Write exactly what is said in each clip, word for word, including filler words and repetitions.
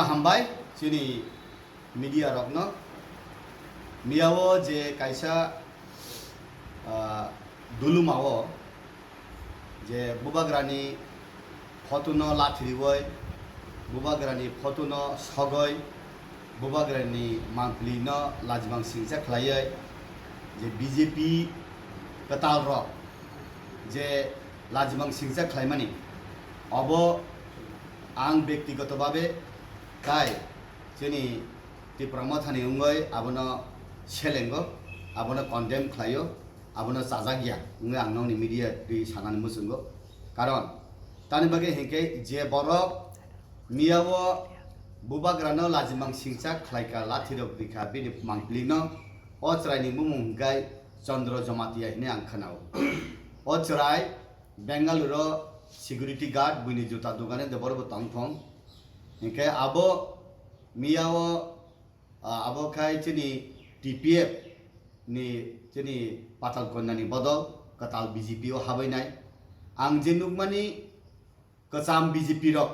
Hambai chini media rokno. Miyao je kaisa, ah, dulumao je bubagrani photo no lathiriwi, bubagrani photo no sogwi, bubagrani mangpili no lajimang singcha khlaiwi, je B J P kwtal rok je lajimang singcha khlaimani, obo ang bektigoto babe tai chini Tipra Mothani wngwi abono selengo, abono condemn khlaio, abono chajak ya wngwi ang nokni media twi sanani muchungo. Karon tani bagwi hinkhe je borok miyao bubagrano lajimang singcha khlaika, lathirok rikha bini mangpilino, o chwraini bumung hinkhe Chandra Jamatia hinwi ang khnao. O chwrai Bengaluru security guard, buini juta dogani de borok bo tongthong. Hinkhe abo miyao, ah, abo khai chini T P F ni, chini Patal Kanya ni bodol kwtal B J P o habainai. Ang je nukmani kwcham B J P rok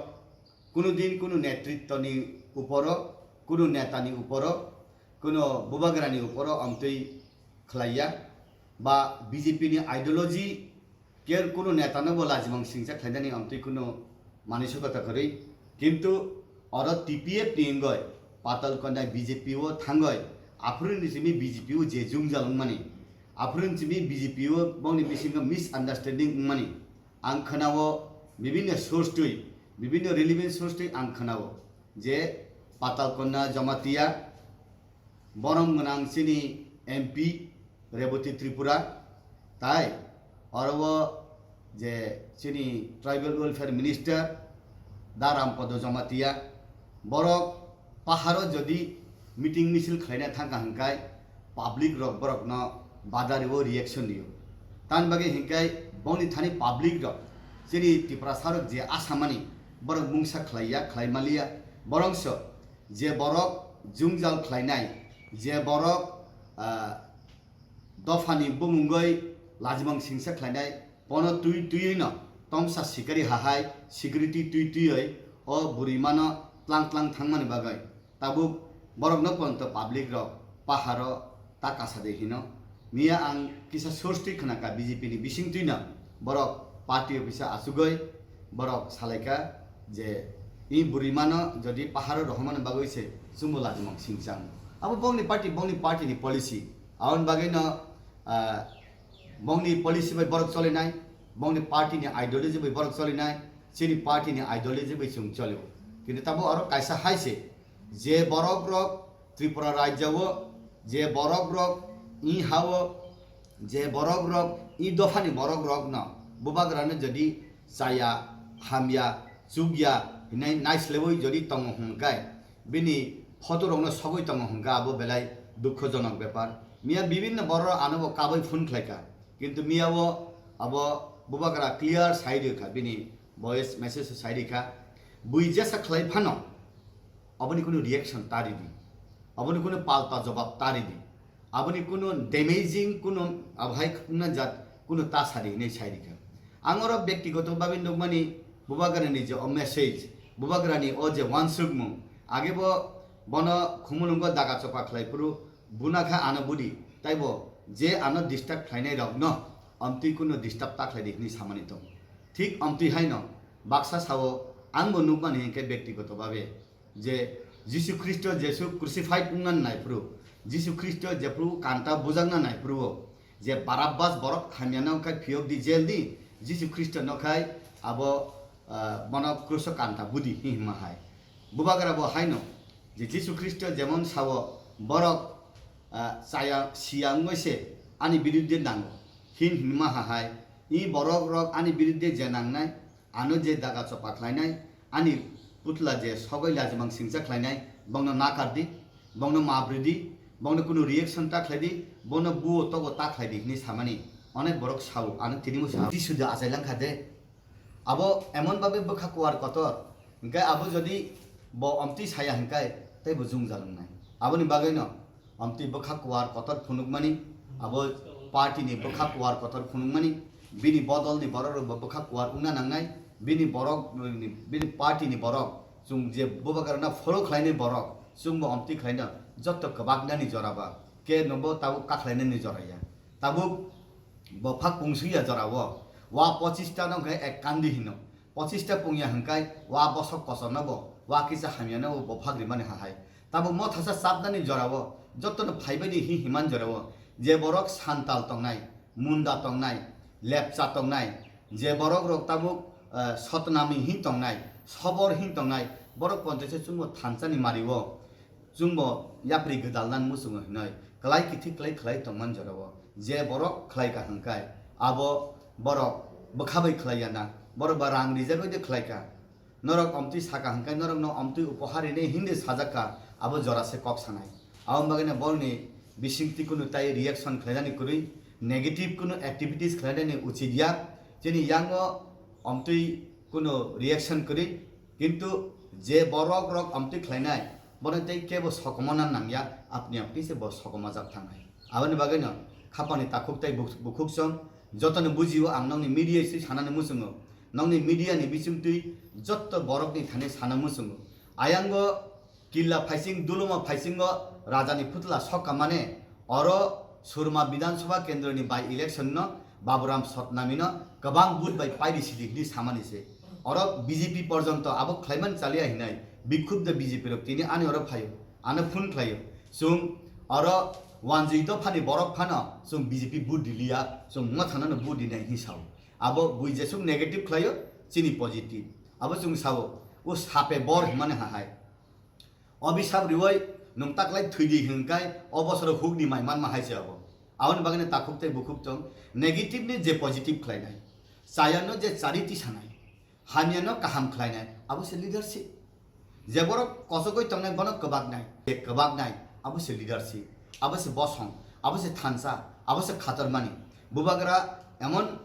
kunu din kunu netritto ni uporo, kunu neta ni uporo, kunu bubagra ni uporo amtwi khlaiya, ba B J P ni ideology ker kunu neta no bo lajimang singcha khlainani amtwi kunu manwi sokota kwrwi. Kintu oro T P F ni wngwi Patal Kanya B J P o thangwi aphuru ni simi B J P o je jwngjal wngmani, aphuru ni simi B J P o bongni bisingo misunderstanding wngmani. Ang khnao bibinno source twi, bibinno relevant source twi ang khnao je Patal Kanya Jamatia, borom gwnang chini M P Rebati Tripura, tai oro o je chini Tribal Welfare Minister Da Rampada Jamatia, borok paharo jodi meeting misil khlaina thangkha hinkhai public rok borokno badario reaction rio. Tani bagwi hinkhai bongni thani public rok chini Tiprasa rok je asamani borok mungsa khlaiya, khlai maliya, borokso je borok jwngjal khlainai, je borok, ah, dophani bumungwi lajimang singsa khlainai, bono twi twiwi no tomsa sikari hahai security twi twiwi o burimano tlang tlang thangmani bagwi tabuk borokno ponto public rok paharo ta kasa de hino. Miya ang kisa source twi khna kha B J P ni bising twi no borok party office o achugwi borok salai kha je i burimano jodi paharo rohormani bagwi se chwngbo lajimang singchang. Abo bongni party, bongni party ni policy. Aboni bagwi no, ah, bongni policy bai borok cholinai, bongni party ni ideology bai borok cholinai, chini party ni ideology bai chwng cholio. Kintu tabuk oro kaisa hai se, je borok rok Tripura rajya o, je borok rok i ha o, je borok rok i dopha ni borok rok no bubagra no jodi chaya, hamya, chukya hinai naislebwi jodi tongo hwnkhai, bini photo rokno sogwi tongo hwnkhai abo belai dukhojonok bepar. Miya bibinno borok ano bo kabwi phone khlaikha, kintu miya o abo bubagra clear sai rwkha, bini voice message sai rwkha, bui jesa khlai phano aboni kunu reaction ta ridi, aboni kunu palta jobab ta ridi, aboni kunu damaging kunu abohai wngna jat kunu ta sadi hinwi sai rikha. Ang oro bektigoto bagwi nukmani bubagrani je o message, bubagrani o je wansukmung, age bo bono khumulwngo daga chopa khlai phuru buna kha ano budi, taibo je ano disturb khlainai rokno amtwi kunu disturb ta khlai di hinwi samani tongo. Thik amtwi haino baksa sao ang bo nukmani hinkhe bektigoto babe je Jisu Khristo jesu crucified wngna naiphuru, Jisu Khristo jephuru kanta bujakna naiphuru o, je Barabbas borok hamyano khai phiyok di jel di, Jisu Khristo no khai abo, ah, bono kruso kanta budi hi hima hai. Bubagra bo haino je Jisu Khristo jemon sao borok, ah, chaya siya wngwi se ani biruddhe nango hin hima ha hai. I borok rok ani biruddhe je nangnai, ano je daga chopa khlainai, ani putla je sogwi lajimang singcha khlainai, bongno nakar di, bongno map ridi, bongno kunu reaction ta khlai di, bono buo togo ta khlai di hinwi samani onek borok sao, ano tini bo sao. Twi suda achai langkha de. Abo emon babe bwkha kuar kotor, hinkhe abo jodi bo omtwi saya hinkhai tei bo jwngjal wngnai. Aboni bagwino omtwi bwkha kuar kotor phunukmani, abo party ni bwkha kuar kotor phunukmani, bini bodol ni borok rok bo bwkha kuar wngna nangnai, bini borok, bini party ni borok Chwng je bubagrano follow khlainai borok, chwngbo omtwi khlaino, jotto kwbaknani jora ba, khe nobo tabuk kakhlainani jora ya. Tabuk bophak pungsui ya jora o, wa pochista no hwnkhe ek kandi hino, pochista pungya hwnkhe wa bosok kochorno bo, wa kisa hamya no bo bophak rimani hahai. Tabuk mothasa chapnani jora o, jottono phaibadi hi himan jora o, je borok santal tongnai, munda tongnai, lepcha tongnai, je borok rok tabuk, eh, sotnami hin tongnai, sobor hin tongnai, borok ponchaise chwngbo thansa ni mari o, chwngbo yapri gwdal nan muchungo hinoi, kwlai kithi kwlai khlai tongman jora o. Je borok khlai ka hwnkhe, abo borok bwkha bai khlai ya na, borok ba rang rijagwi de khlai ka. Norok omtwi saka hwnkhe norokno omtwi upohar rinai hindi sajak ka, abo jora se kok sanai. Aboni bagwino borokni bisingtwi kunu tai reaction khlainani kwrwi, negative kunu activities khlainani uchit ya. Chini yango omtwi kunu reaction kwrwi, kintu je borok rok omtwi khlainai, bono tei kebo sokomona nangya, apni apni se bo sokomajak thangnai. Aboni bagwino khapangni takhuk tei buk-, bukhuk chwng jotoni bujio, ang nokni media se sanani muchungo. Nokni media ni bisingtwi jotto borokni thani sana muchungo. Ayango killa phaising, duluma phaisingo rajani phutla sokka mane, oro Surma Bidhan Sabha kendroni by election no Baburam Sotnamino kwbang vote bai paidi sidi hini samani se. Oro B J P porjonto abo khlaiman chaliya hinai, bikhub de B J P rok tini ani oro phaio, ano phone khlaio. Chwng oro wanjwi dophani borok phano chwng B J P vote diliya, chwng mwthangno vote dinai hini sao. Abo bui jesuk negative khlaio, chini positive. Abo chwng sao, o sape bor himani hahai. Obisap riwai nwng taklai thwidi hwnkhe o bosoro hukni mai manma hai se abo. Aboni bagwino takhuk tei bukhuk tong, negative ni je positive khlainai, chayano je charity sanai, hamyano kaham khlainai, abo se leadership. Je borok kochogwi tongnai bono kwbaknai, je kwbaknai abo se leadership, abo se bosong, abo se thansa, abo se khatormani. Bubagra emon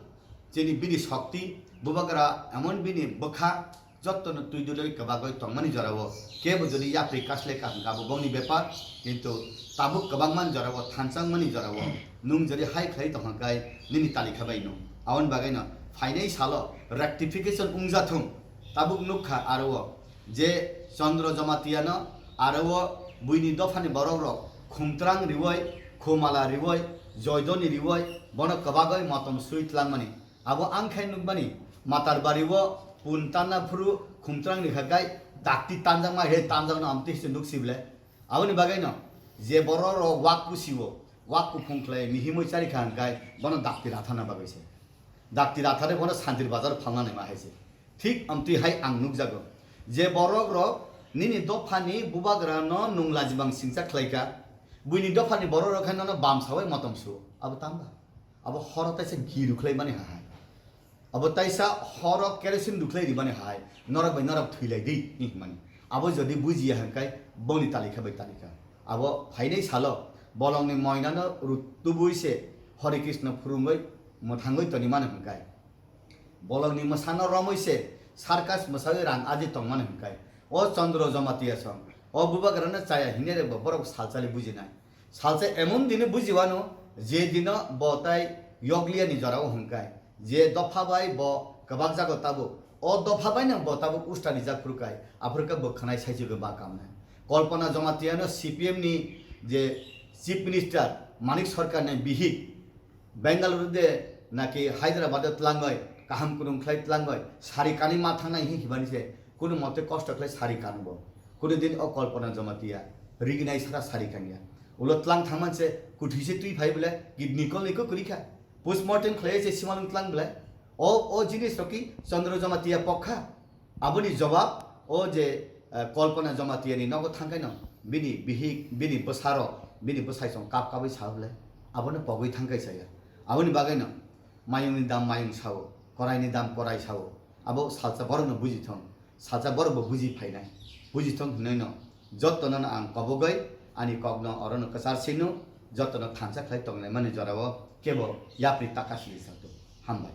chini bini shokti, bubagra emon bini bwkha, jottono twi dudoi kwbagwi tongmani jorao kebo jodi yapri kasle kaham kha bo bongni bepar, kintu tabuk kwbangmani jorao, thanchangmani jorao nwng jodi hai khlai tongkha khe nini talikha bai nung. Aboni bagwino phainai salo rectification wngjathung. Tabuk nukha aro o je Chandra Jamatia no aro o buini dophani borok rok Khumtrang riwoi, Khumala riwoi, Joydoni riwoi bono kwbagwi motom swi tlangmani. Abo ang khe nukmani, Matarbari o pun tanna phuru Khumtrang ni khakai dakti tanjakma he tanjakno amtwi se nuksi ble. Aboni bagwino je borok rok wak kusi o, wak kuphung khlai mihimoi chari kha hwnkhe bono dakti rathana bagwi se. Dakti rathare bono Santir Bazar phalna naima hai se. Thik amtwi hai ang nukjago. Je borok rok nini dophani bubagra no nung lajibang singcha khlai kha, buini dophani borok rok khe nono bam sawi motom su. Abo tamba? Abo horo taisa giru khlai mani hahai. Abo taisa horo kerosene rukhlai rimani hai, norok bai norok thwilai di, hinwi hwnmani. Abo jodi bujiya hwnkhe bongni talikha bai talikha. Abo phainai salo bolongni moinano ru-, tubui se Hare Krishna phurungwi mwthangwi tongwi mano hwnkhe, bolongni mwsano romwi se circus mwsawi rang aji tongmano hwnkhe, o Chandra Jamatia song, o bubagrano chaya hinwi rwkbo borok salchali bujinai. Salsa emon dino bujiwano, je dino bo tai yokliyani jorao hwnkhe, je dopha bai bo kwbak jago tabuk, o dopha baino bo tabuk usta rijak phuru kai, aphuru khe bo khwnai saichigwi ba kamnai. Kalpana Jamatia no C P M ni je Chief Minister Manik Sarkar ni bihik, Bengaluru de naki Hyderabad o tlangoi, kaham kwrwng khlai tlangoi, sari kanwi ma thangnai hi hibani se, kunu mote kosto khlai sari kanbo. Kunu din o Kalpana Jamatia riginai sara sari kanya. Ulo tlang thangman se kuthwi se twi phai bole kidney kolni ko kwrwi kha. Postmortem khlai se simalwng tlang bole. O, o jinis rok ki Chandra Jamatia pokha. Aboni jobab o je, eh, Kalpana Jamatia ni nogo thangkaino bini bihik, bini bwsarok, bini bwsai song kap kabwi sa bole. Abono pogwi thangkai saya. Aboni bagwino mayungni dam mayung sao, koraini dam korai sao. Abo salsa borokno buji thong, salsa borokbo buji phainai. Buji thong hinwino jottono ang kobogoi ani kokno orono kwchar sino, jottono thansa khlai tonglaimani jorao kebo yapri taka sili sato. Hambai.